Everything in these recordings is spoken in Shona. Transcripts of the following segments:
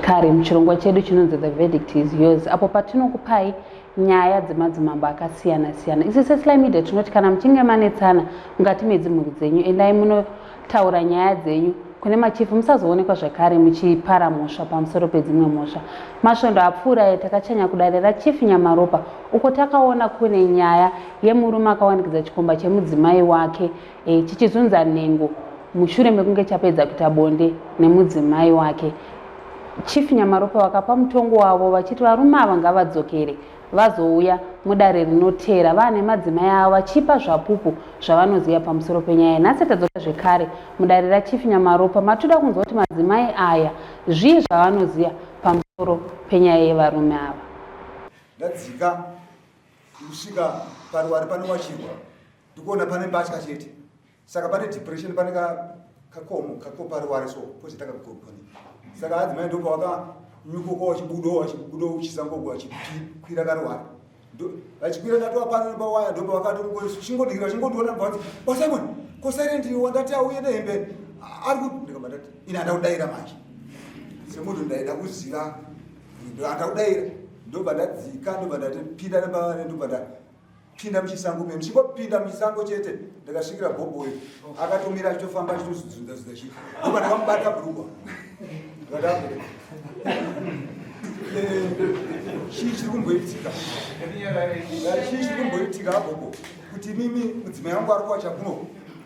Zvekare muchirongwa chedu chinonzi The Verdict is Yours apo patinokupai nyaya dzemadzimambo akasiyana siyana. Isu seSly Media tinoti kana muchinge manetsana mukati medzimhuri dzenyu endai munotaura nyaya dzenyu kune machifu musazoonekwa zvakare muchipara mhosva pamusoro pedzimwe mhosva. Masvondo apfuura aya takachanya kudare raChief Nyamaropa uko takaona kune nyaya yemurume akawanikidza chikomba chemudzimai wake e, chichizunza nhengo mushure mekunge chapedza kuita bonde nemudzimai wake. Chief Nyamaropa vakapa mutongo wavo vachiti varume ava ngavadzokere vazouya mudare rinoteera vaane madzimai avo vachipa zvapupu zvavanoziva pamusoro penyaya. Nhasi tadzoka zvekare mudare raChief Nyamaropa matoda kunzwa kuti madzimai aya zvii zvavanoziva pamusoro penyaya yevarume ava. Ndadzika kusvika paruware panowachirwa ndikuona pane mbatya chete saka pane depression pane kakomo kakoparuware so pozoita kakugogoni saka adzimai ndopawakanyukuka wachibudo wachibudo uchisangogo wachikwira karuware vachikwira ndatova pano nepawaya ndopawakatochingodikira vachingondiona bvanzi basimon kosairenti wandati auye nehembe ari ku ndikabva ndati ini handa kudaira manje semunhu ndaida kuziva handa kudaira ndobva ndadzika ndobva ndati pinda nepaware ndobva ndapinda muchisango me muchingopinda muchisango chete ndakasvikira bhobho uyu akatomira achitofamba achitozunza zunza chii ndobva ndakamubata bhurugwa ndikati eh, chii chiri kumboitika chii chiri kumboitika agogo kuti mimi mudzimai wangu ari kuwacha kuno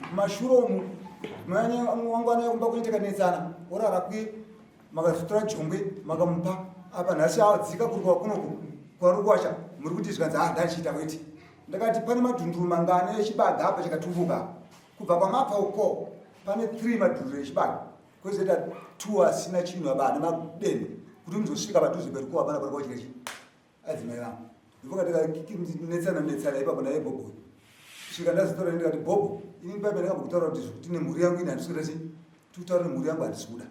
mumashure umu mudzimai wangu anouya kumba kwenyu takanetsana orara kwi makazotora jongwe makamupa apa nhasi adzika kuri kwakunoku kwari kuwacha muri kuti zvikanzi ah ndachiita weti ndakati pane madhunduru mangani echibaga apa chakatumbuka kubva kwamabva uko pane 3 madhunduru echibaga kwozoita two asina chinhu aba ane mademo kuti muzosvika padhuze perikuwa hapana pari kwachika chi adzimai vangu ndivokatikanetsana netsana ipapo naye bhobho svika ndazotaura ndikati bhobho ini paipa ndakambokutaura kuti zvekuti nemhuri yangu ini handisi kuda chi tikutaura nemhuri yangu handisi kuda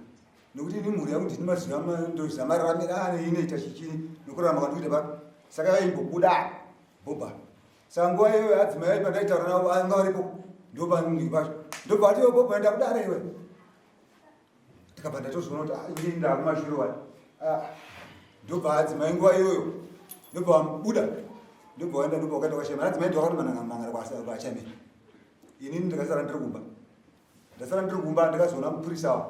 nekuti ini mhuri yangu ndini maziva ndoziva mararamiro ane inoita chichini nokurarama kwandikuita pa saka yaimbobuda bhobha saka nguva iyoyo adzimai ayi pandaitaura navo anga varipo ndopanini pacho ndobva ati iwe bhobha enda kudare iwe ndikabva ndatozoona kuti ah, inini ndakumashure wani ah, ndobva adzimai nguva iyoyo ndobva vabuda ndobva waenda ndobva wakaenda kwachema adzimai ndovakatomananga kwachame inini ndakasara ndiri kumba ndasara ndiri kumba ndakazoona mupurisa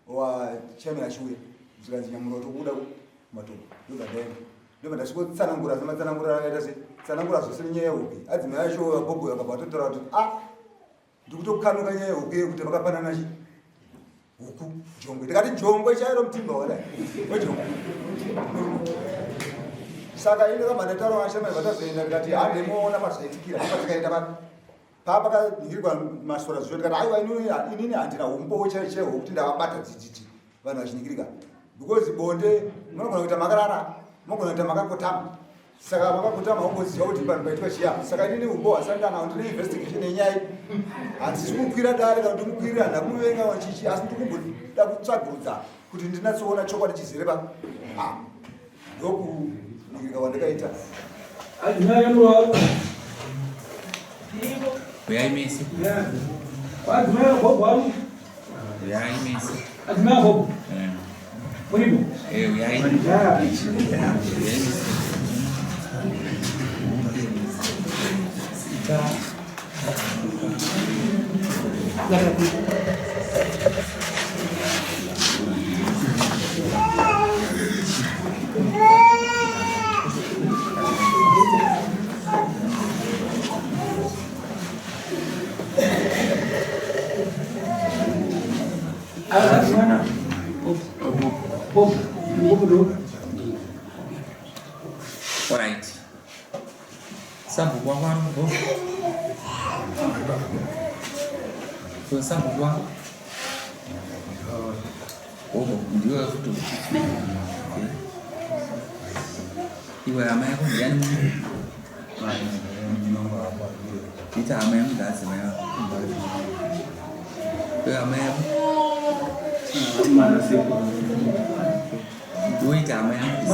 wachairman achiuya zvikanzi nyamuro tokuda kumatombo ndobva ndaenda ndobva ndasvikotsanangura sematsanangura akaita se tsanangura zvose nenyaya yehope adzimai acho vagogo vakabva vatotaura kuti a ah, ndikutokanuka nyaya yehope yekuti vakapanana chi huku jongwe ndikati jongwe chairo mutimba wakadai wejongwe saka ini ndakabva ndataura vashamai vatazoenda ndikati handemoona pazvaitikira ndopatikaenda papi papakaningirwa masora zvicho ndikati aiwa inini handina umbowo chaiwo chaiwo wekuti ndavabata dzidzidzi vanhu vachiningirika because bonde munogona kuita makarara munogona kuita makakotama saka makakotama ungoziva kuti vanhu paitwa chiya saka inini umbowo hasati ndanawo ndine investigation yenyaya handisi kukwira dare kana kuti mukwirira handina kumuvenga chichi asi ndikumboda kutsvagurudza kuti ndinatsoona chokwadi chizere pa ah. ndokuningirika kwandakaita Uyai mese. Uyai mese. Eh, uyai. Uyai mese. All right. Sabhuku wako ari kubho. So sabhuku wako. Oho, ndiwe futi. Iwe hama yako ndiani munhu? Ita hama yangu ndaadzimai vako. Iwe hama yako? Uite hama yangu.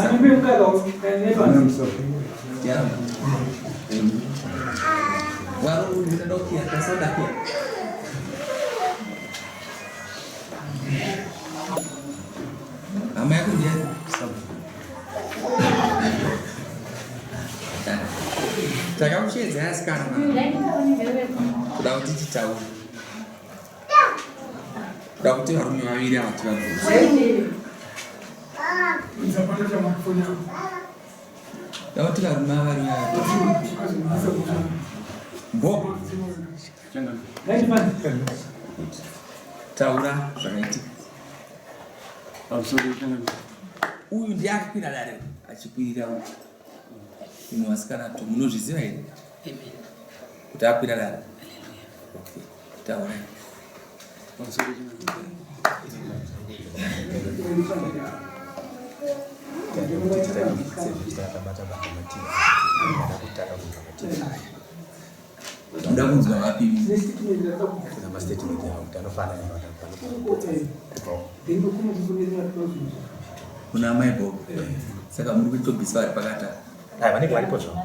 Hama yako ndiani? Takakushedzai asikana kuda kuti titaure. Kuda kuti varume vaviri ava tivabvunze. Kuda kuti varume ava ava. Go. Taura zvakaitika. Uyu ndiye akakwira dare achikwirira uyu. Imwe vasikana tu munozviziva here? Kuti akwira dare. Okay. Taurai. Muda kunzwa vapi? Kuna amai Bob. Saka muri kutobvisa vari pakati apa. Hai, vanenge varipo zvavo.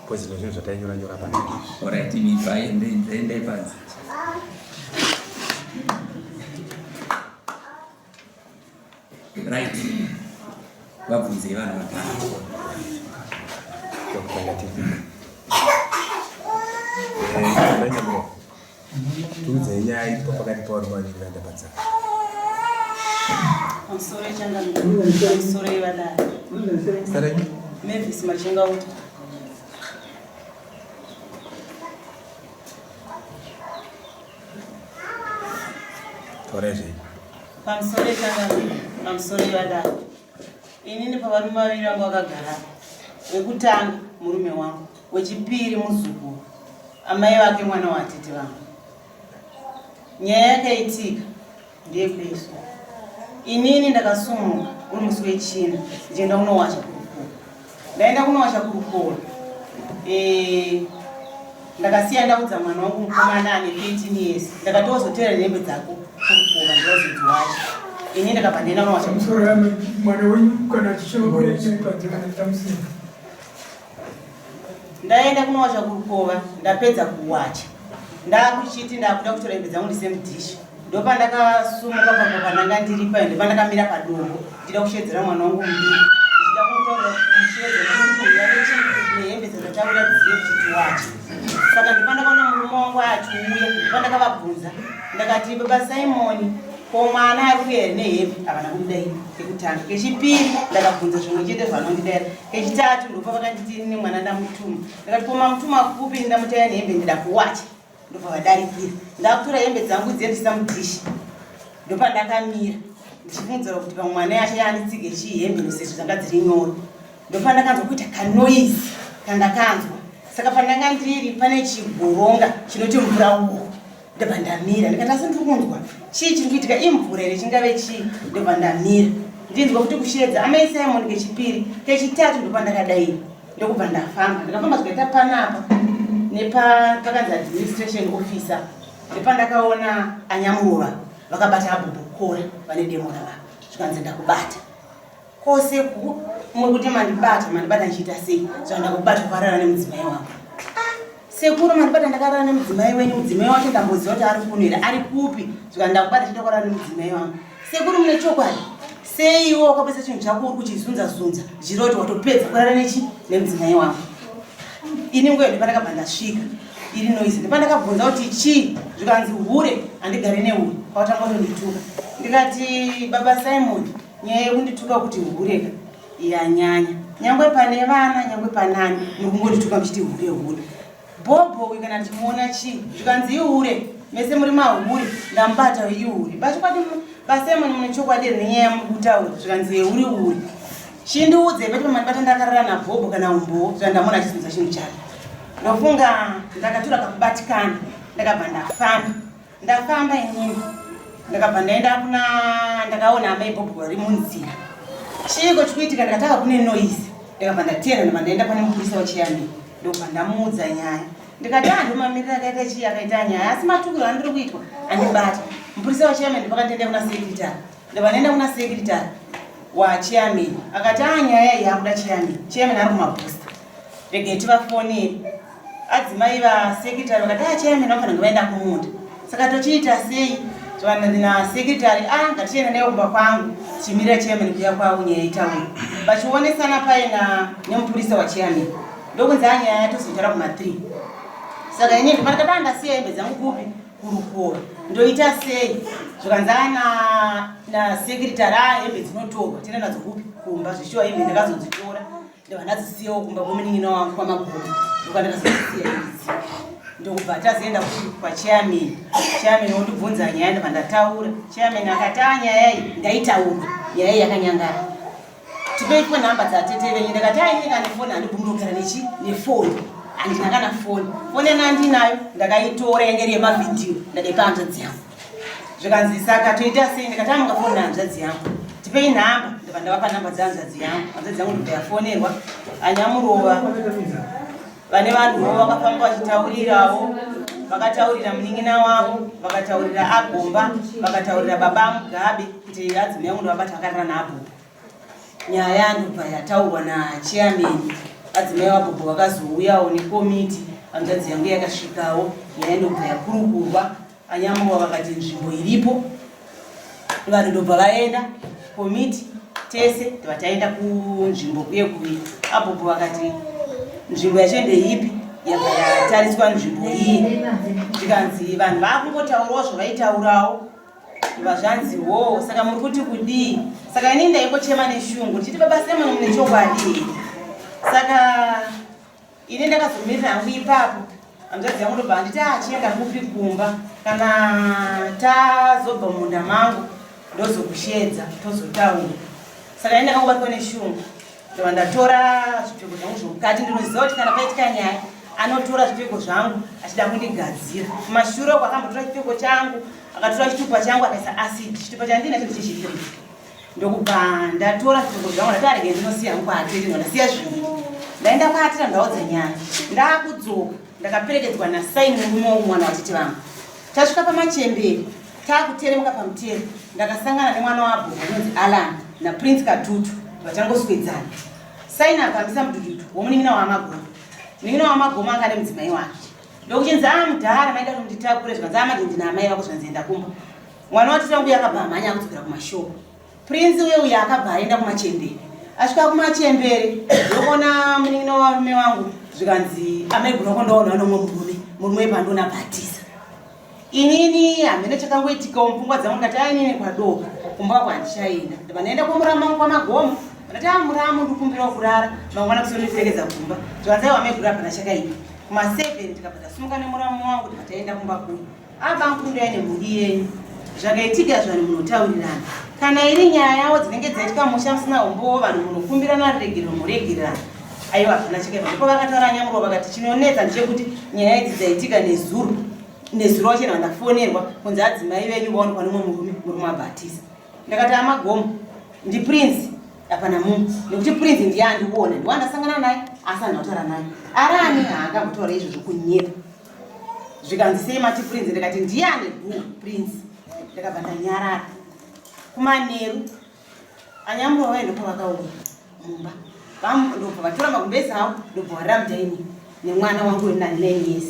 Because zvinhu zvatainyora nyora pana izvi. Alright, imi bye, endai panze. Right. Vabvunzei vanhu vagara. Tokutanga tipi. Eh, Tiudzei nyaya iripo pakati pevarume vaviri vaenda padzaka. Pamusoro yechangamire, pamusoro yevadare. Zita renyu? Mavis Machingauta. Taurai zvenyu. Pamusoro yechangamire, pamusoro yevadare. Inini pavarume vaviri vangu vakagara. Wekutanga murume wangu, wechipiri muzukuru. Amai vake mwana watete vangu. Nyaya yakaitika ndeyekuiswa. Inini ndakasumuka uri musi wechina ndichienda kunowacha kurukura. Ndaenda kunowacha kurukura. Eh, ndakasiya ndaudza mwana wangu mukomana ane 13 years. Ndakatozoteera nehembe dzako kurukura ndinozodziwacha. Ini ndakabva ndaenda kunowacha. Musoro mwana wenyu kana achichema kune kana tamusiya. Ndaenda kunowacha kurukova ndapedza kuwacha ndakuchiti ndakuda kutora hembe dzangu ndise mudhishi ndopandakasumuka pambo pandanga ndiri payo ndopandakamira padombo ndida kushedzera mwana wangu mudiki ndichida kumutaurira kumushedzera kuti uya nehembe dzatataura dziye kuti tiwache saka ndopandakaona murume wangu achiuya ndopandakavabvunza ndakati baba Simoni Ko mwana ari kuuya here nehembe? Havana kumudaira kekutanga. Kechipiri ndakabvunza zvimwe chete zvanondidaira. Kechitatu ndopa vakanditi ini mwana ndamutuma. Ndakati ko mamutuma kupi ndamutaya nehembe ndida kuwacha. Ndobva vadarikira. Ndakutora hembe dzangu dziye ndichisa mudhishi. Ndopandakamira ndichifungidzira kuti pamwe mwana yacho yaanditsige chii hembe sezvo dzanga dziri nyoro. Ndopandakanzwa kuita kanoizi kandakanzwa. Saka pandanga ndiri pane chigoronga chinoti mvura uku. Ndobva ndamira ndikati asi ndiri kunzwa chii chiri kuitika imvura here chingave chii ndobva ndamira ndinzwa kuti kusheedza amai Simon kechipiri kechitatu ndopandakadaira ndokubva ndafamba ndakafamba zvikaita panapa nepa pakanzi administration officer ndepandakaona anyamurova vakabata abobokora vane demo ravavo zvikanzi ndakubata Ko sekuru muri kuti mandibata mandibata ndichiita sei zvandakubata kwarara nemudzimai wangu ah, sekuru mandibata ndakarara nemudzimai wenyu mudzimai wacho ndamboziva kuti ari kuno here ari kupi zvikandakubata chiita kwarara nemudzimai wangu sekuru mune chokwadi seiwo wakapedza chinhu chako uri kuchizunza zunza zvichireva kuti watopedza kurara nechi nemudzimai wangu ini nguva ndopandakabva ndasvika iri noise ndopandakabvunza kuti chii zvikanzi hure handigare nehure kwatanga kutondituka ndikati baba Simon Nyaya yekundituka kuti hure ka yanyanya. Nyangwe pane vana, nyangwe panani, muri kungondituka muchiti hure hure. Bhobho uyu kana ndichimuona chii? Zvikanzi ihure, mese muri mahure, ndamubata uyu ihure. Pachokwadi baSimon mune chokwadi here nenyaya yamuri kutaura? Zvikanzi yeuri hure. Chindiudze pati pamandibata ndakarara naBhobho kana umbowo, zvikanzi ndamuona achizunza chinhu chake. Ndofunga ndakatora kakubatikana, ndakabva ndafamba. Ndafamba inini ndakabva ndaenda kuna ndakaona amai Bob vari munzira. Chiiko chikuitika ndakatanga kune noise ndakabva ndateera ndabva ndaenda pane mupurisa wachiyambi ndokubva ndamuudza nyaya ndikati ah ndomamiriro akaita chii akaita nyaya asi matukiro andiri kuitwa andibata mupurisa wachiyambi ndopakandenda kuna secretary ndabva ndaenda kuna secretary wachairman akati ah nyaya iyi yakuda chairman chairman ari kumabooster regai tivafonere adzimai vasekretary vakati ah chairman vanofanira kunge vaenda kumunda saka tochiita sei na secretary ah ngatichienda naye kumba kwangu Tichimirira chairman kuya kwavo nyaya itaura. Vachionesana paye na nemupurisa wachairman. Ndokunzi anyaya yatozoitaura kuma 3. Saka ini ndipandakadai ndasiya hembe dzangu kupi? Kurukova. Ndoita sei? Zvikanzi ana na secretary a hembe dzinotorwa tienda nadzo kupi? Kumba. Zvishuwa hembe ndakazodzitora. Ndobva ndadzisiyawo kumba kwemunin'ina wangu kwamagomo. Ndokwandakazosiya idzi. Ndokubva tazoenda kwachairman. Chairman wondibvunza nyaya ndobva ndataura. Chairman akati a nyaya iyi ndaitaura. Nyaya iyi yakanyangara. Tipei phone number dzatete venyu. Ndakati a ini kana phone handibvumi kugara nechi nefoni. Handina kana phone. Phone yana ndinayo ndakaitora yange iri yemavhidhiyo ndakaipa hanzvadzi yangu. Zvikanzi saka toita sei? Ndikati a mungafoni hanzvadzi yangu. Tipei nhamba. Ndobva ndavapa nhamba dzehanzvadzi yangu. Hanzvadzi yangu ndobva yafonerwa. Anyamurova vane vanhuwo vakafamba vachitaurirawo, vakataurira munin'ina wavo, vakataurira agomba, vakataurira baba Mugabe kuti adzimai yangu ndovabata vakarara naabhobho. Nyaya ndobva yataurwa nachairman, adzimai vabhobho vakazouyawo nekomiti, hanzvadzi yangu yakasvikawo, nyaya ndobva yakurukurwa. Anyamurwa vakati nzvimbo iripo, vanhu ndobva vaenda komiti tese ndobva taenda kunzvimbo kuye kuye. Abhobho vakati nzvimbo yacho ndeipi, yabva yatariswa nzvimbo iyi, zvikanzi vanhu vakungotaurawo zvavaitaurawo, ndobva zvanzi hoo, saka muri kuti kudii? Saka inini ndaingochema neshungu ndichiti baba Simon mune chokwadi here? Saka ini ndakazomirira hangu ipapo, hanzvadzi yangu ndobva anditi achienda kupi kumba, kana tazobva mumunda mangu ndozokushedza tozotaura. Saka ini ndakangobatwa neshungu, ndobva ndatora zvipfeko zvangu zvomukati. Ndinoziva kuti kana paitika nyaya anotora zvipfeko zvangu achida kundigadzira. Kumashure uko akambotora chipfeko changu, akatora chitupa changu akaisa acid. Chitupa chandinacho ndechechitiri. Ndokubva ndatora zvipfeko zvangu, ndati arege ndinosiya hangu kwaatete, ndasiya zvinhu. Ndaenda kwaatira ndaudza nyaya. Ndakudzoka ndakaperekedzwa naSaini murume womwana watete vangu. Tasvika pamachembere, takuteremuka pamutero, ndakasangana nemwana wabho anonzi Alan naPrince Katutu vachangoswedzana. Saini akambisa mudhudhudhu womunin'ina waMagomo. Munin'ina waMagomo anga ane mudzimai wake. Ndokuchinzi a mudhara maida kuti munditakure, zvikanzi a manje ndina amai vako, zvikanzi enda kumba. Mwana watete wangu akabva amhanya akudzokera kumashop. Prince uye uye akabva aenda kumachembere. Asvika kumachembere ndokuona munin'ina warume wangu, zvikanzi amai gunoko ndoona vane umwe murume, murume wepandiona bhatisa. Inini hameno chakangoitikawo mupfungwa dzangu, ndikati a inini kwadoka kumba kwako handichaenda. Ndobva ndaenda kwamuramu wangu kwamagomo, ndati a muramu ndikumbirawo kurara mangwana kusondiperekedza kumba. Zvikanzi aiwa amai guru hapana chakaipa. Kuma 7 ndikabva ndasimuka nemuramu wangu ndikabva taenda kumba kuya. Abankuru ndauya nemhuri yenyu. Zvakaitika zvanhu munotaurirana. Kana iri nyaya yawo dzinenge dzaitika musha musina umbowo vanhu munokumbirana ruregerero moregererana. Aiwa hapana chakaipa. Ndipo vakataura Nyamurwa vakati chinonetsa ndechekuti nyaya idzi dzaitika nezuro. Nezuro wacho ndafonerwa kunzi adzimai venyu vaonekwa nemumwe murume, murume abhatisa. Ndakati amagomo ndiPrince hapana mumwe nekuti Prince ndiye andiona ndiwo andasangana naye asi handina kutaura naye. Arani haangambotaura izvozvo kunyepa. Zvikanzi sei mati Prince? Ndikati ndiani gu Prince. Ndakabva ndanyarara. Kumanheru anyamurwa vaye ndopavakauya mumba, ndobva vatora magumbezi avo ndobva varira mudaini nemwana wangu wena 9 years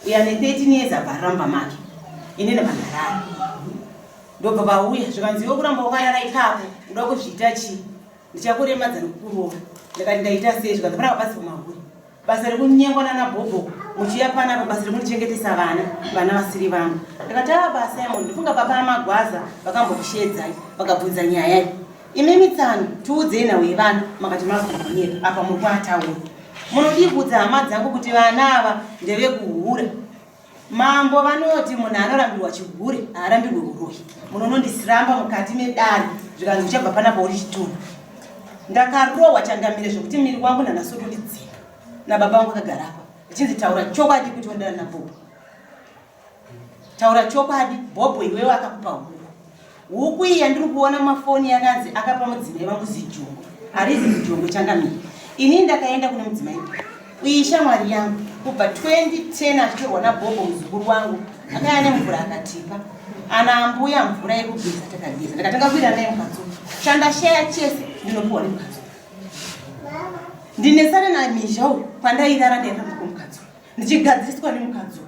uyo ane 13 years abva arira mumba make, ini ndabva ndarara. Ndobva vauya zvikanzi iwe kuramba wakarara ipapo uda kuzviita chii? Ndichakuremadza nekukurova. Ndakati ndaita sei? Zvikanzi panapa pasi pamahuri basa rekunyengwa nana bhobho muchiuya panapa basa rekundichengetesa vana, vana vasiri vangu. Ndakati ava basa yamo ndifunga baba amagwaza vakambokushedzai vakabvunza nyaya iyi. Imi mitsano tiudzei nhau yevana, makati mazonyeka apa muri kuataura. Munodii kuudza hama dzangu kuti vana ava ndevekuhura? Mambo vanoti munhu anorambirwa chihure haarambirwe uroyi. Munonondisiramba mukati medare zvikanzi uchabva panapa uri chitunha. Ndakarohwa changamire zvekuti miri wangu nanhasi utondidzinga nababa vangu akagara apa ndichinzi taura chokwadi kuti wondana naBhobho. Taura chokwadi Bhobho iwewe akakupa huku. Huku iyi yandiri kuona mumafoni yakanzi akapa mudzimai vangu zijongwe. Harizi zijongwe changamire. Ini ndakaenda kune mudzimai uyu ishamwari yangu kubva 2010 achitorwa naBhobho muzukuru wangu akaya nemvura akatipa ana ambuya mvura yekugeza takageza. Ndakatanga kuira naye mukadzi uyu. Chandashaya chese ndinopiwa nemukadzi uyu. Ndinesana namizha uyu pandairara ndairara kumukadzi uyu ndichigadziriswa nemukadzi uyu.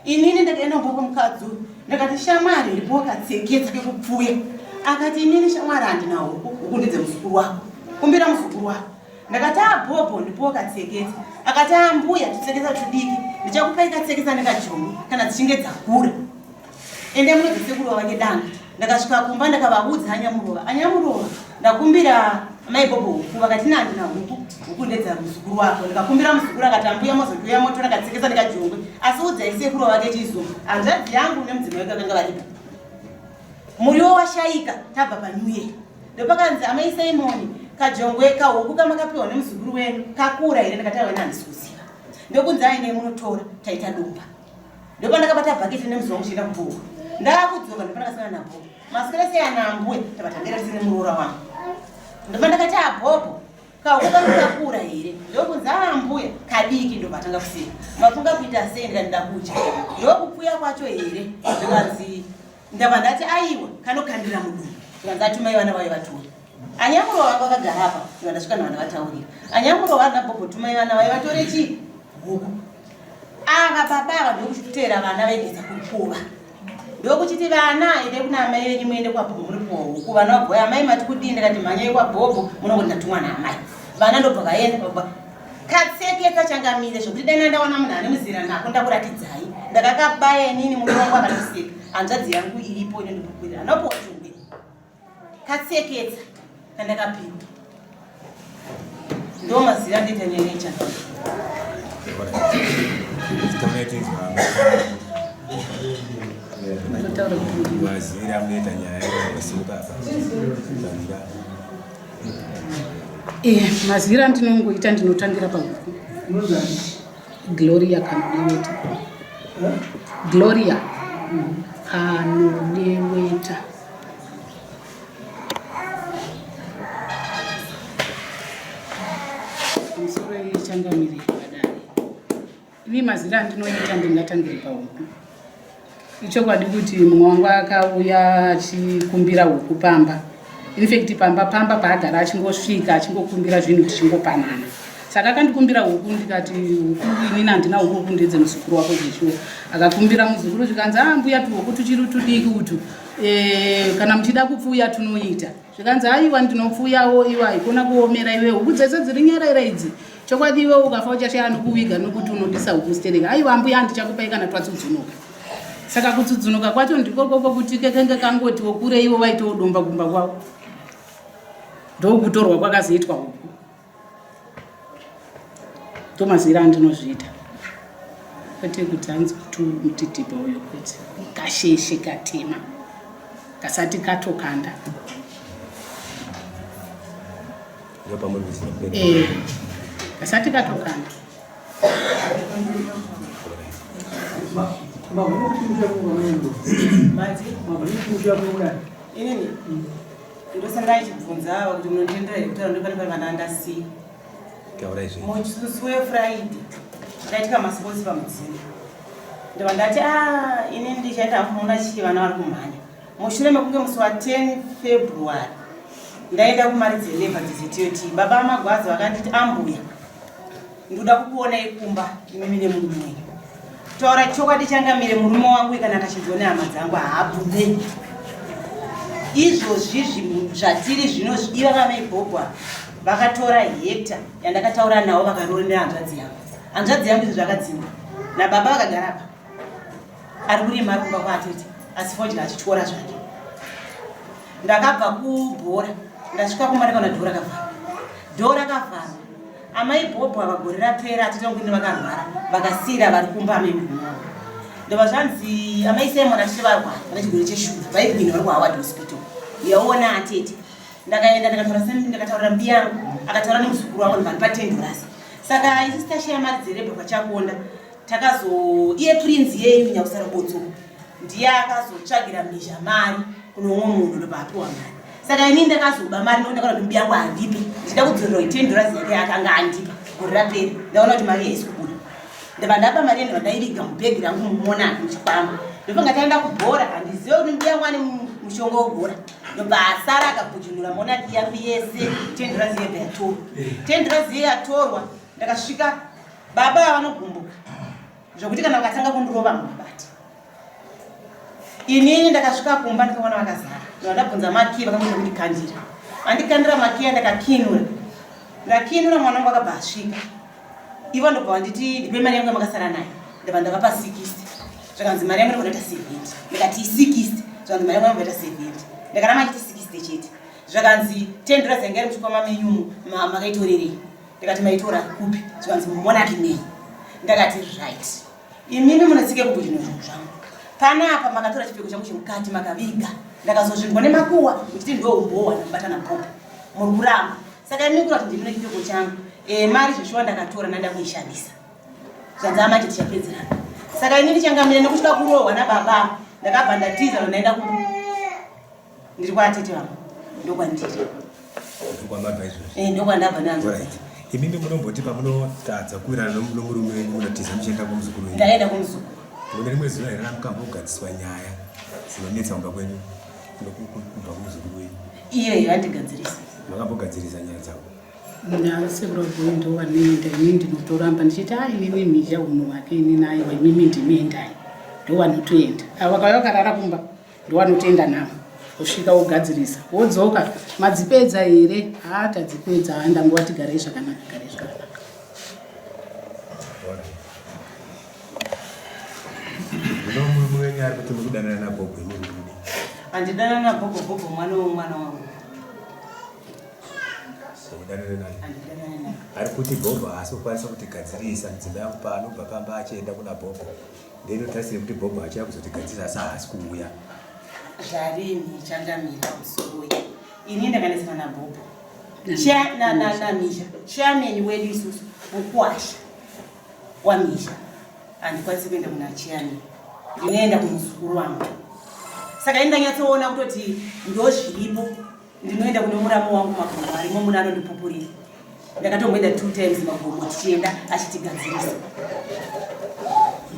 Inini ndakaenda kumba kwemukadzi uyu ndakati shamwari ndipo wakatseketsa kekupfuya. Akati inini shamwari handina huku, huku ndedzemuzukuru wako. Kumbira muzukuru wako. Ndakati abhobho ndipowo katseketsa. Akati ambuya tutseketsa tudiki ndichakupai katseketsa nekajongwe kana dzichinge dzakura. Ende munodzi sekuru vavake danga. Ndakasvika kumba ndakavaudza anyamurova. Anyamurova ndakumbira mai bhobho huku vakati ini handina huku, huku ndedza muzukuru wako. Ndikakumbira muzukuru akati ambuya mozotouya motora katseketsa nekajongwe. Asi udzai sekuru vavake chizungu. Hanzvadzi yangu nemudzimai wake vakanga varipo. Muriwo washaika tabva paNew Year. Ndopakanzi amai Simon kajongwe kahuku kamakapiwa nemuzukuru wenyu kakura here ndikati aiwa handisi kuziva. Ndokunzi aendei munotora taita dumba. Ndopandakabata bhaketi nemuzi wangu chienda kubhuku. Ndakudzoka ndopandakasangana nabhobho. Maswera sei ana ambuya tabatambira tese nemuroora wangu. Ndopandakati abhobho kahuku kangu kakura here ndokunzi ambuya kadiki ndopatanga kuseka. Mafunga kuita sei ndikati ndakudya. Ndokupfuya kwacho here zvikanzi Ndabva ndati aiwa kanokandira mudumbu zvikanzi atumai vana vaye vatore. Anyamuro vanga vakagara apa ndibva ndasvika navana vataurira. Anyamuro vana bhobho tumai vana vaye vatore chii huku. Ava baba ava ndokuchiteera vana vaigeza kukova. Ndokuchiti vana ende kuna amai venyu muende kwabhobho muri kuwa huku. Vana vabhoya amai mati kudii ndikati mhanyai kwabhobho munongoti ndatumwa naamai. Vana ndobva vaenda baba katseketsa changamire zvekuti dai ndandawana munhu ane muzera nako ndakuratidzai ndakakabaya inini murume wangu akandiseka hanzvadzi yangu iripo inondipupurira anopiwa chungwe katseketsa kandakapiwa ndo mazira andiita nyaya yechanga mazira amunoita nyaya yasimuka apa Eh, mazira andinongoita ndinotangira pahuku. Gloria Kanodeweta. Gloria Kanodeweta. Pamusoro yechangamire padare. Ini mazira andinoita ndingatangire pahuku. Ichokwadi kuti mumwe wangu akauya achikumbira huku pamba. Infact pamba pamba paagara achingosvika achingokumbira zvinhu tichingopanana. Saka akandikumbira huku ndikati huku inini handina huku huku ndedze muzukuru wako zveshuwa. Akakumbira muzukuru zvikanzi ah mbuya tuhuku tuchiri tudiki utu. E, kana muchida kupfuya tunoita. Zvikanzi aiwa ndinopfuyawo iwe haikona kuomera iwe huku dzese dziri nyerere idzi. Chokwadi iwe ukafa uchashaya anokuviga nokuti unodisa huku stereka. Aiwa ambuya handichakupai kana twatsudzunuka. Saka kutsudzunuka kwacho ndikoko kwokuti kekenge kangotiwo kure ivo vaitowo domba kumba kwavo. Ndokutorwa kwakazoitwa huku. Ndomazira andinozviita. Kwete kuti hanzi kuti mutitipa uyo kwete. Kasheshe katema. Kasati katokanda. Eh, kasati katokanda. Inini ndosanga ichibvunza ava kuti munonditendera here kutaura ndopane pane vana ndasiya. Musi weFriday ndaitika masports pamudzimu. Ndobva ndati ah inini ndichaita hangu muona chii vana vari kumhanya. Mushure mekunge musi wa 10 February ndaenda kumari dzeleva dzeZTOT baba vaMagwaza vakanditi ambuya ndoda kukuonai kumba imimi nemurume wenyu. Taura chokwadi changamire murume wangu kana akachinzwa nehama dzangu haabvume. Izvozvi zvatiri zvino iva vamaibhobwa vakatora hekta yandakataura navo vakaroorera hanzvadzi yangu. Hanzvadzi yangu izvo zvakadzingwa nababa vakagara apa ari kurima ari kumba kwaatete asi fodya achityora zvake. Ndakabva kubhora ndasvika kumba ndakaona dhoo rakavharwa. Dhoo rakavharwa Amai Bhobho ava gore rapera atete vangu ini vakarwara vakasiira vari kumba amai murume wavo. Ndobva zvanzi amai Simon atete varwara vane chirwere cheshuga vaigwina vari kuHoward Hospital. Yaona atete. Ndakaenda ndikataura semi ndakataurira mbiya yangu akataura nemuzukuru wangu ndobva ndipa 10 dollars. Saka isi tasheya mari dzerebha kwaChakonda takazo iye Prince yeyu Nyakusara Botso ndiye akazotsvagira mhizha mari kune umwe munhu ndobva apiwa mari saka ini ndakazoba mari nokuti ndakaona kuti mbiya yangu handipi ndichida kudzorera ten dollars yake yaakanga andipa gore raperi ndaona kuti mari haisi kubuda ndabva ndaba mari ndabva ndaiviga mubhegi rangu mumonani muchikwama ndobva taenda kubhora handizive kuti mbiya yangu ane mushonga webhora ndobva asara akabhujunura monaki yangu yese ten dollars yebva yatorwa ten dollars iye yatorwa ndakasvika baba vanogumbuka zvekuti kana vakatanga kundirova mubati inini ndakasvika kumba ndikaona vakazara Ndabvunza makiyi vakangoita kundikandira. Vandikandira makiyi ndakakinura. Ndakinura mwana wangu akabva asvika. Ivo ndobva vanditi ndipe mari yangu yamakasara nayo. Ndabva ndavapa 60. Zvakanzi mari yangu ndinoita 70. Ndikati 60. Zvakanzi mari yangu ndinoita 70. Ndakaramba achiti 60 chete. Zvakanzi 10 dollars yanga iri muchikwama menyu makaitorerei? Ndikati maitora kupi? Zvakanzi mumonaki menyu. Ndakati right. Imimi munotsike kubudino zvinhu zvangu. Panapa makatora chipfeko changu chemukati makaviga. Ndakazozvimbwa nemakuwa muchiti ndo umbowa ndakubata napopo. Muri kuramba. Saka imi kura kuti ndimune chipfeko changu. Eh mari zveshuwa ndakatora ndada kuishandisa. Zvanzi amanje tichapedzerana. Saka ini ndichangamire nekutya kurohwa nababa. Ndakabva ndatiza ndaenda ku ndiri kwatete vangu ndokwandiri. Ndokwamabva izvozvi. Eh ndokwandabva nanzo. Alright. Imimi munomboti pamunotadza kuwirirana nomurume wenyu munotiza muchienda kumuzukuru wenyu. Ndaenda kumuzukuru. Mune rimwe zuva here ramukambogadziswa nyaya dzinonetsa kumba kwenyu kubva kumuzukuru wenyu? Iye yandigadzirisa. Makambogadzirisa nyaya dzavo? Nasekuru Boy ndovanoenda ini ndinotoramba ndichiti a inini mhizha unhu hwake inini aiwa imimi ndimi endai ndovanotoenda ava vakauya vakarara kumba ndowanotoenda navo kusvika wogadzirisa wodzoka madzipedza here haa tadzipedza haa ndangova tigarei zvakanaka garei zvakanaka Murume wenyu ari kuti muri kudanana nagogo imi muri kudii? Handidanana nagogo gogo mwana womwana wangu. Mudanana naye. Handidanana naye. Ari kuti gogo haasi kukwanisa kutigadzirisa mudzimai wangu paanobva pamba achienda kuna gogo. Ndinotarisira kuti gogo achiya kuzotigadzirisa asi haasi kuuya. Zvarini changamira pamusoro ini ndakanetsana nagogo. Cha na na na Misha. Chairman wedu isusu mukwasha waMisha. Handikwanisi kuenda kuna chairman. Ndinoenda kumuzukuru wangu. Saka ini ndanyatsoona kutoti ndozviripo ndinoenda kune muramu wangu magomo arimo muna anondipupurira. Ndakatomboenda 2 times magomo tichienda achitigadzirisa.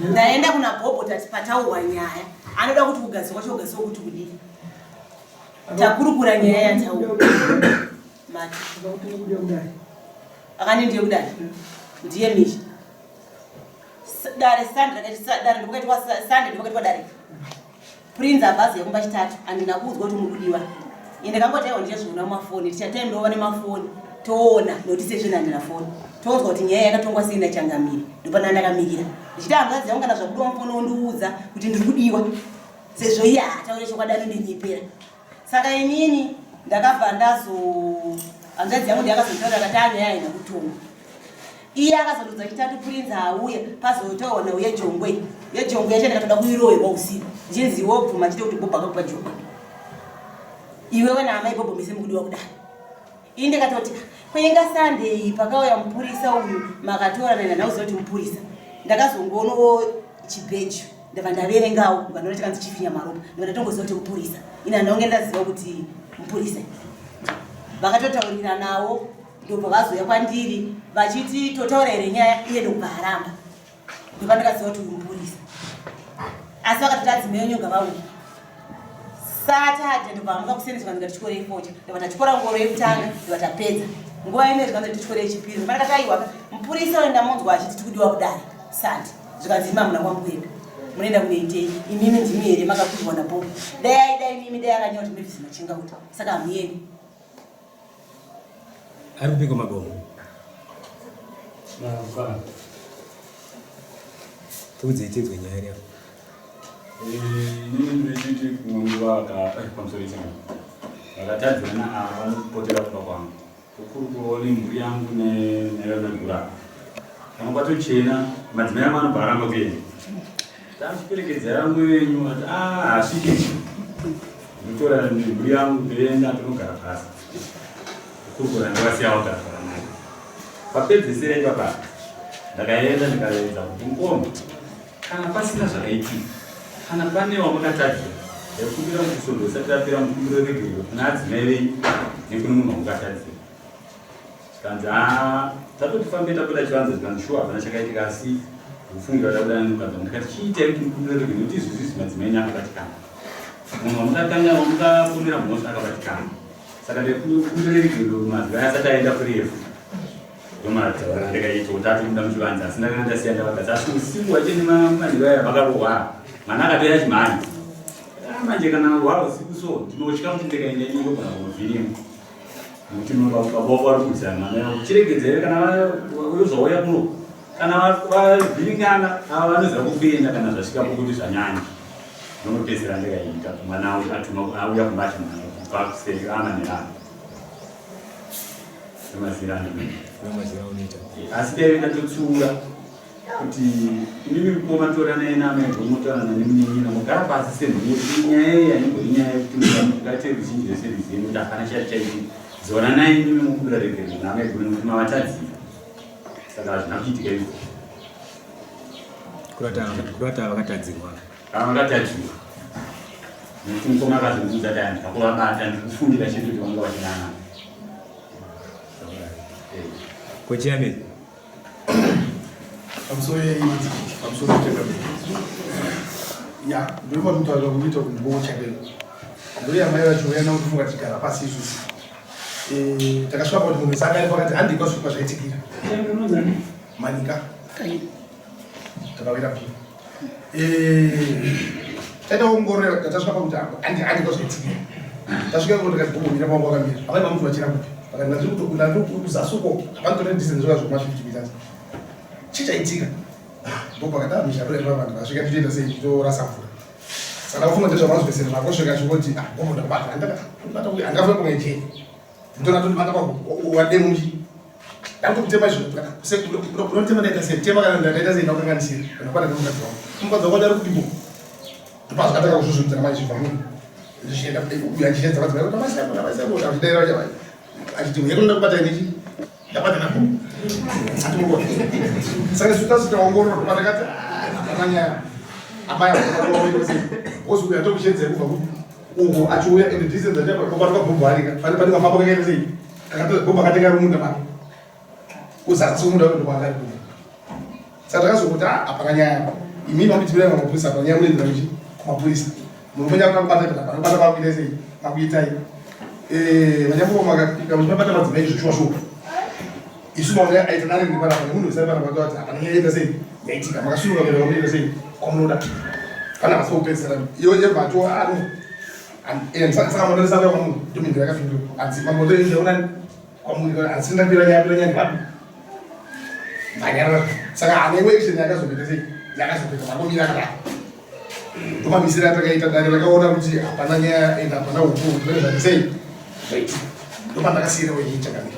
Ndaenda kuna gogo tati pataurwa nyaya anoda kuti kugadzirwa kwacho kugadzirwa kuti kudii. Takurukura nyaya yataurwa. Mati. Akani ndiye kudai. Ndiye Misha. Dare Sandra dare ndopakaitwa Sunday ndopakaitwa dare. Prince abhazi yekumba chitatu handina kuudzwa kuti muri kudiwa. Ende ndakangoti aiwa ndichazviona mumafoni tichatime ndova nemafoni toona nokuti sezvino handina foni. Tonzwa kuti nyaya yakatongwa sei nachangamire ndopana ndakamirira. Ndichiti hanzvadzi yangu kana zvakudiwa mufoni wondiudza kuti ndiri kudiwa. Sezvo iye haataure chokwadi anondinyepera. Saka inini ndakabva ndazo hanzvadzi yangu ndiyakazonditaurira akati anyaya haina kutongwa. Iye akazondudza chitatu Prince auya pazotaurwa nhau yejongwe. Yejongwe yacho ndakatoda kuirohwa usiku. Ndichinzi iwe wobvuma chete kuti Bobo akakupa jongwe. Iwewe naamai Bobo mese mukudiwa kudai. Ini ndakatoti kwenga Sunday pakauya mupurisa uyu makatora nena ndauziva kuti mupurisa. Ndakazongoonawo chibheji ndabva ndaverengawo ndikanoona chakanzi Chief Nyamaropa ndabva ndatongoziva kuti mupurisa. Ini handinonge ndaziva kuti mupurisa. Vakatotauriranawo ndobva vazouya kwandiri vachiti totaura here nyaya iye ndokubva aramba. Ndobva ndakaziva kuti uyu mupurisa. Asi vakatoti adzimai enyu ngavauye. Saturday ndobva amuka kuseni zvikanzi ngatityore ifodya. Ndobva tatyora ngoro yekutanga ndobva tapedza. Nguva ino zvikanzi tityore yechipiri. Ndobva ndakati aiwa mupurisa uyu ndamunzwa achiti tikudiwa kudare Sunday. Zvikanzi imi hamuna kwamukuenda. Munoenda kunoitei? Imimi ndimi here makakwirwa naBob? Dai aida imimi dai akanyora kuti Mavis Machingauta. Saka hamuendi. Ari kupiko magomo? Tiudzei tinzwe nyaya iri apo. Inini ndinochiti kumwe nguva pamusoro ichangu vakatadzirana ava vanopotera kumba kwangu tokurukurawo nemhuri yangu nevemagura kana kwatochena madzimai angu anobva aramba kuenda tamuchiperekedza yangu venyu ati ah hasviki ndotora mhuri yangu ndoenda tonogara pasi kurukura ndovasiya vagara zvakanaka papedzesera ipapa ndakaenda ndikaedza kuti mukoma kana pasina zvakaitika kana pane wamakatadzira ndaikumbira kuti svondo risati rapera mukumbiro regerero kuna adzimai venyu nekune munhu wamukatadzira zvikanzi haa tatoti fambe tabuda chivanze zvikanzi shuwa hapana chakaitika asi kufungira tabuda nemukadzi wangu ndikati chiitai kuti mukumbiro regerero nekuti izvi zvizi madzimai enyu akabatikana munhu wamukatanga wamukaponera mhosva akabatikana saka ndikumbiro regerero mazwi aya asati aenda kurefu ndomataura ndikaita kuti atobuda muchivanze asi ndakanga ndasiya ndavagadzi asi usiku wacho nemamanheru aya vakarohwa mwana akatoya chimhanya. Manje kana hwa usiku so ndinotya kuti ndikaenda ini ndogona kunovhiringwa. Nekuti baba vako vari kuudzana namai vangu chiregedza iwe kana uzouya kuno kana vavhiringana ava vanoziva kwekuenda kana zvasvika pokuti zvanyanya. Ndinopedzisira ndikaita mwana atuma auya kumba achimhanya kubva kuseri amanherano. Nemazira anoita. Nemazira anoita. Asi dai ndatotsiura kuti imimi mukoma toranai naamai gomotaurana nemunin'ina mogara pasi semhuri inyaya iyi haingori nyaya yekuti ngate ruzhinji rese ruzive nekuti hapana chati chaitika zoranai imimi mokumbira regerero naamai guru nekuti mavatadzira saka hazvina kuitika izvo kurata vakatadzirwa ava vakatadzirwa nekuti mukoma akazondiudza kuti handina kuvabata ndikufundira chete kuti vanga vachidanana kochiyamei pamusoro pamusoro ya ndiri kwamutaura kuita kuti ndikochakelo ndori amai vacho vayana kutofunga tigara pasi isusu eh, takasvika pakuti munhu wese akari pakati handei kwasvika zvaitikira manika takawira pi eh, taita ongorora tasvika pakuti handi kwazvaitikira tasvika ko tikati bhomira pangu wakamira amai vamuti vachira kupi vakati ndandiri kuzasi uko hapanotora distance zvaka zvoma 50 meters chichaitika ndopakati amisha kule vanhu vasvika tichitoita sei tichitorasa mvura saka kufunga ndezvavanozvesera zvakosvika chingoti ah gomo ndakubata andakabata uye angafunga kunge jee ndona tondibata wademu chi ndakutema izvo unotema ndaita sei tema kana ndaita sei ndakukanganisira kana kwana nemukadzi wangu mukadzi wangu ari kudibo ndopazvakatanga kuzvuzvudzana manje zvibva munhu zvichienda uyu achiedza madzimai kuti masiyako namasiyako achidaira achiti uye kunoda kubata nechi ndabata nako atimukona saka isu tasvika ongororo patakati hapana nyaya amai ozi uyu atokushedzai kubva kupi uko achiuya and distance achapatoka bhobho arika pane pane kafamba kakaita sei bhobho akatenga rumunda make kuzasi kumunda wake ndokwaakari kubva saka takazokuti ah, hapana nyaya imi makuitibira mapurisa hapana nyaya munoendera kuchi kumapurisa murume nyakuda kubata ita panobata kwakuita sei makuitai eh, vanyambo makapika muchimabata madzimai izvo shuwa shuwa isu maona aita nani ndi panapa nemunhu wese ari panapa kuti hapana nyaya yaita sei yaitika makasununga kuenda kwamunoita sei kwamunoda pana basa kupedzisira iyo yebvato ano ah, saka monoresa kuya kwamunhu ndomindira yakafindura hanzi mambotoenda unani kwamuri asi ndakwira nyaya kwira nyaya ndwapi ndanyarara saka hana imwe action yakazoita sei yakazoita makomira akadaro ndomamisira atakaita dare rakaona kuti hapana nyaya and hapana huku zvine zvati sei zvaitika ndopandakasiyira wenyii chakamira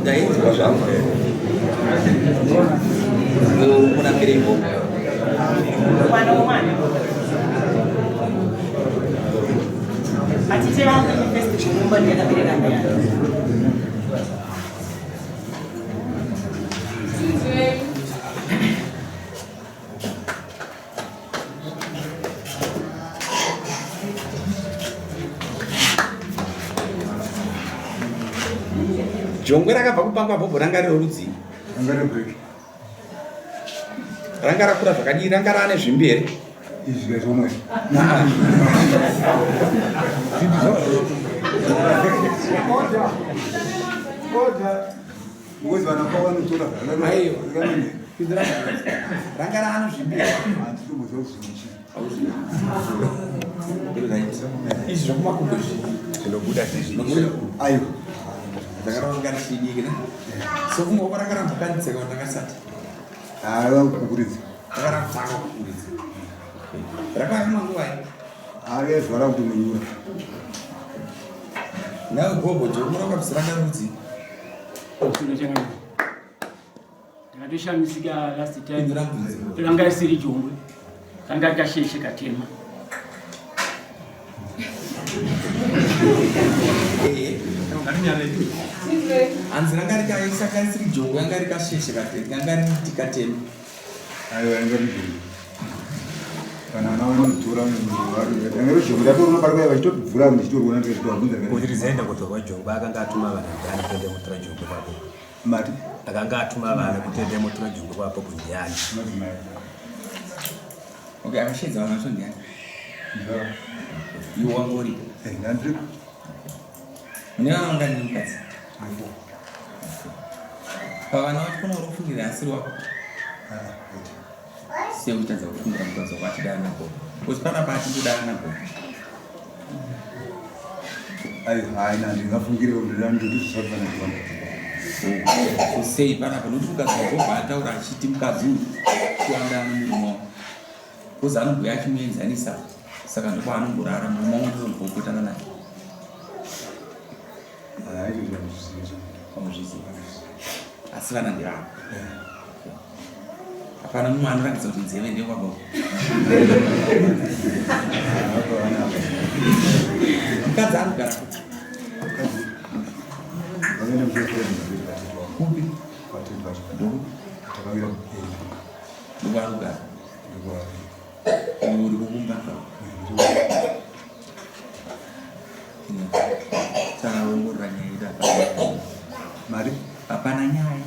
Ndainzwa zvangu unambire ikoko mwana womwana Atite vangu ini first chirumba ndakabereka ndiyani. Jongwe rakabva kupangwa bhobho ranga riri rudzii? Ranga rebreak. Ranga rakura zvakadii? Ranga raane zvimbi here? Izvi zvomwe. Ngozi vana kwa vanotora. Aiwa. Ranga raane zvimbi here? Handitombozwa kuti zvimwe chii. Izvi zvokumakumbo izvi. Zvinobuda zvizvi. Aiwa. Ndakaronga richidiki ne. So kumwe rakaramba kanditseka kuti ndakasati. Hayi kukuridza. Rakaramba kukuridza. Rakava nguva yi. Hayi zvara kutomenyura. Nawe gogo jo unoronga bziranga rudzi. Ndakatoshamisika last time ranga risiri jongwe ranga rikasheshe katema. Hanzi ranga rikaisaka risiri jongwe ranga rikasheshe katema ranga riri katema. Aiwa ranga riri jongwe. Kana vana vanotora ranga riri jongwe ndatorona pari vachitobvura ndichitorona ndikazvitovabvunza. Kuti rizaenda kutorwa jongwe akanga atuma vanhu ndani kuenda kutora jongwe kwako. Mati? Akanga atuma vana kuti endai motora jongwe kwaBob ndiani? Madzimai. Okay, akasheedza vanhu vacho ndiani? Iwe wanga uripo? Eh, ndandiripo. Mune vana vangani nemukadzi? Pavana vacho kuna uri kufungira asiri wako? Ah, Sei uchitadza kufungira mukadzi wako achidana nagogo? Because panapa achindodana nagogo. Ayo, haina ndingafungire kuti ndandozvisabva nagogo. So sei panapa nokuti mukadzi wagogo ataura achiti mukadzi uyu kuandana nemurume wako. Because anobhuya achimuenzanisa saka ndokwaanongorara murume wangu ndozogokotana naye. Hauzvizivi. Asi vana ndevako. Hapana mumwe anoratidza kuti nzeve ndeyekwagogo. Mukadzi anogara kupi? Kupi? Ndokwaanogara. Uri kukumba. Taongorora nyaya yedu hapana. Mari? Hapana nyaya.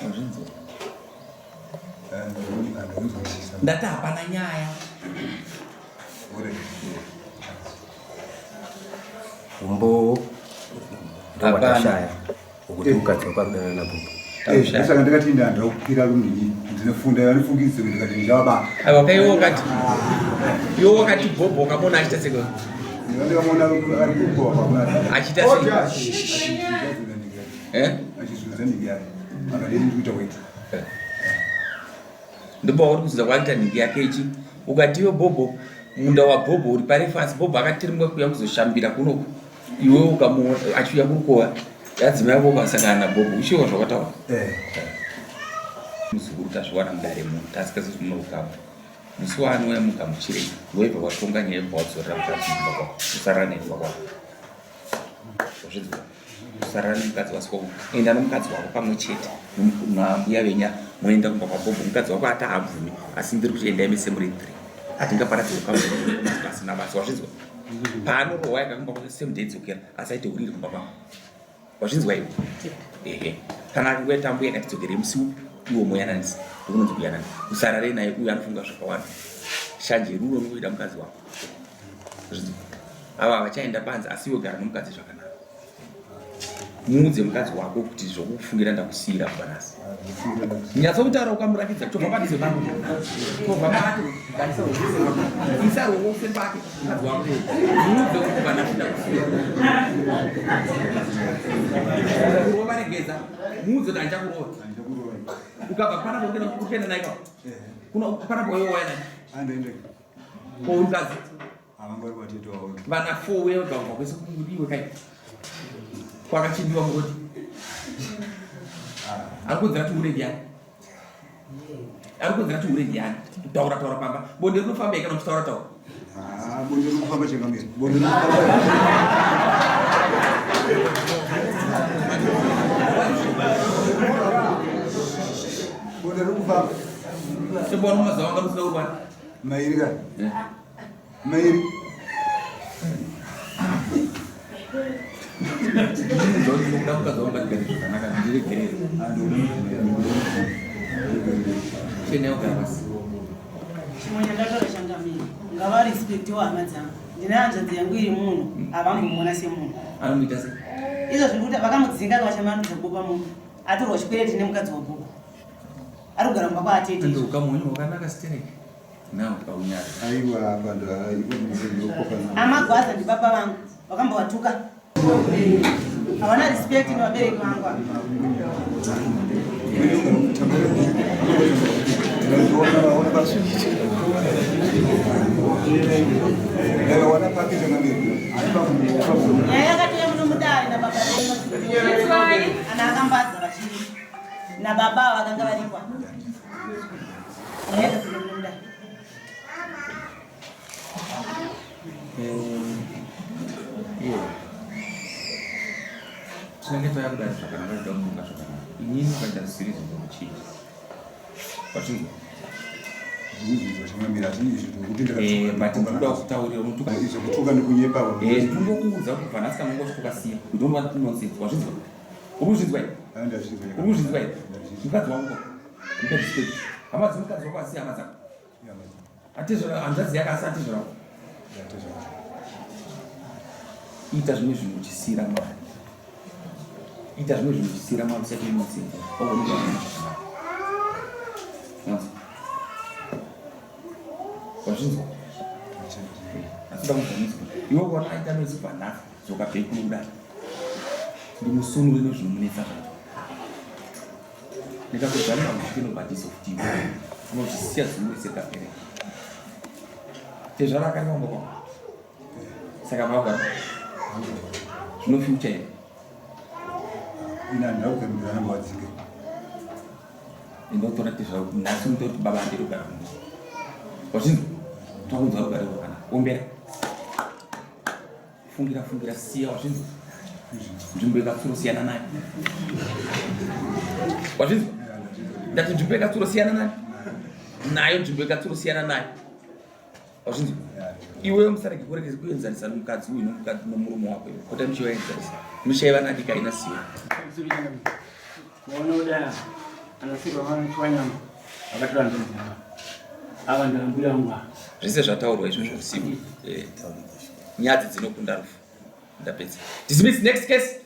Wazvinzwa? Ndati hapana nyaya. Umbowo ndowatashaya Ukuti mukadzi wako arikudana naBhubhu. Eh, saka ndakati ndanda kukwira kumini ndinofunda vanofungidzira kuti ndikati ndichavaba. Aiwa kai iwe wakati iwe wakati bhobho ukamona achiita seko. Ndikamuona ari kukowa pakuna. Achiita sei? Eh? Achizunza nhingi yake. Akadini ndikuita weti. Ndopauri kuzunza kwaita nhingi yake ichi. Ukati iwe bhobho munda wabhobho uri parefu asi bhobho akatirimuka kuuya kuzoshambira kunoku. Iwe ukamuona achiuya kurukowa yadzimai yako ukasangana nabhobho uchiwa zvawataura. Eh. Muzukuru tazviwana mudare muno tasikazi kuti munoukama. Musi waanouya mugamuchirei woibva watonga nyaya yobva wadzorera mukadzi kumba kwako usarara naye kumba kwako. Wazvinzwa? Usarara nemukadzi wasiko enda nomukadzi wako pamwe chete nambuya venya moenda kumba kwabhobho mukadzi wako ati haabvumi asi ndiri kuti endai mese muri three hatingaparadzi ukama pasina basa wazvinzwa paanorohwa yaka kumba kwake same day dzokera asi aite huriri kumba kwako wazvinzwa iwe ehe kana akanguya tambo yakati dzokere musi upi iwo moyananisa ndokunonzi kuyanana usarare naye uyo anofunga zvakawanda shanje rudo nokuida mukadzi wako ava havachaenda panze asi iwe gara nomukadzi zvakanaka muudze mukadzi wako kuti zvokufungira ndakusiira kubva nhasi nyatsokutaura ukamurakidza tobva padhuze pako tobva pake isa ruoko kuseri kwake mukadzi wako muudze kuti kubva nhasi ndakusiira kurova regedza muudze kuti handichakurova ukabva panapo kuenda naye kwa panapo iwe waya naye koumukadzi vana fo uye wega kubva kwese kudiwe kai kwakachindiwa murodi ari kudzira ti hure ndiyani ari kudzira ti hure ndiyani kutaura taura pamba bonde rinofamba ikana uchitaura taura ah, bonde rinofamba changamire bonde rinofamba bonde rinofamba chibona mazuva anga rusina kurwara mairi ka mairi ndinokuda mukadzi wangu atigare zvakanaka ndiregerere chenai ugara pasi chimwe chandataura changamire ngavarespektiwo hama dzangu ndine hanzvadzi yangu iri muno havambomuona semunhu anomuita sei izvo zviri kuita vakamudzinga kavachamandudza kubopa munhu atorwa chikwereti nemukadzi wabhuku ari kugara mumba kwaatete ukamuonyi wakanaka stereki now kaunyara aiwa vanhu amagwaza ndibaba vangu vakambovatuka havana respect nevabereki vangu ava nyaya yakatouya muno mudare nababa venyu ana akambadza vachiri nababa ava vakanga varikwa tinenge tauya kudai zvakanaka toda kufunga zvakanaka inini ukaita zvisiri izvo ndokuchinja wachinzwa kutuka nekunyepa tinongokuudza kubva nhasi kana ungosvika ukasiya you don't want nonsense wazvinzwa uri kuzvinzwa here uri kuzvinzwa here Mukadzi wangu mupe respect. Hama dzemukadzi wako asi hama dzako. Atezvara hanzvadzi yake asi atezvara wako. Ita zvimwe zvinhu uchisiira Mwari. Ita zvimwe zvinhu uchisiira Mwari usati unotsinza. Waona zvakanaka. Wazvinzwa? Asi ndakudzamiswa. Iwe ukaona aita noise kubva nhasi dzoka back kudai. Ndimusunure nezvinomunetsa zvacho. Ndikakudzanira kusvike nobhadhisa futi iwe. Unozvisiya zimwe sekapere. Tezvara akareva kumba kwako. Saka vagara. Zvino future here? Ina ndakugambira namba wadzinge. Ndotora tezvara nhasi unototi baba handiri kugara kumba. Wazvinzwa? Takunzwa rugare rwakanaka. Ombera. Fungira fungira siya wazvinzwa? Nzvimbo yekatsuro siyana nayo. Wazvinzwa? Ndati nzvimbo yekatsuro siyana nayo. Nayo nzvimbo yekatsuro siyana nayo. Wazvinzwa? Iwewe musarege kuregeza kuenzanisa nomukadzi uyu nomukadzi nomurume wako iwe. Pota muchivaenzanisa. Misha yevana diki haina siwa. Kuona kudai anasirwa vanochwanyama vakatora nzvimbo ava ndambuya vangu ava. Zvese zvataurwa izvozvo usiku. Eh. Nyadzi dzinokunda rufu. Ndapedza. Dismiss next case.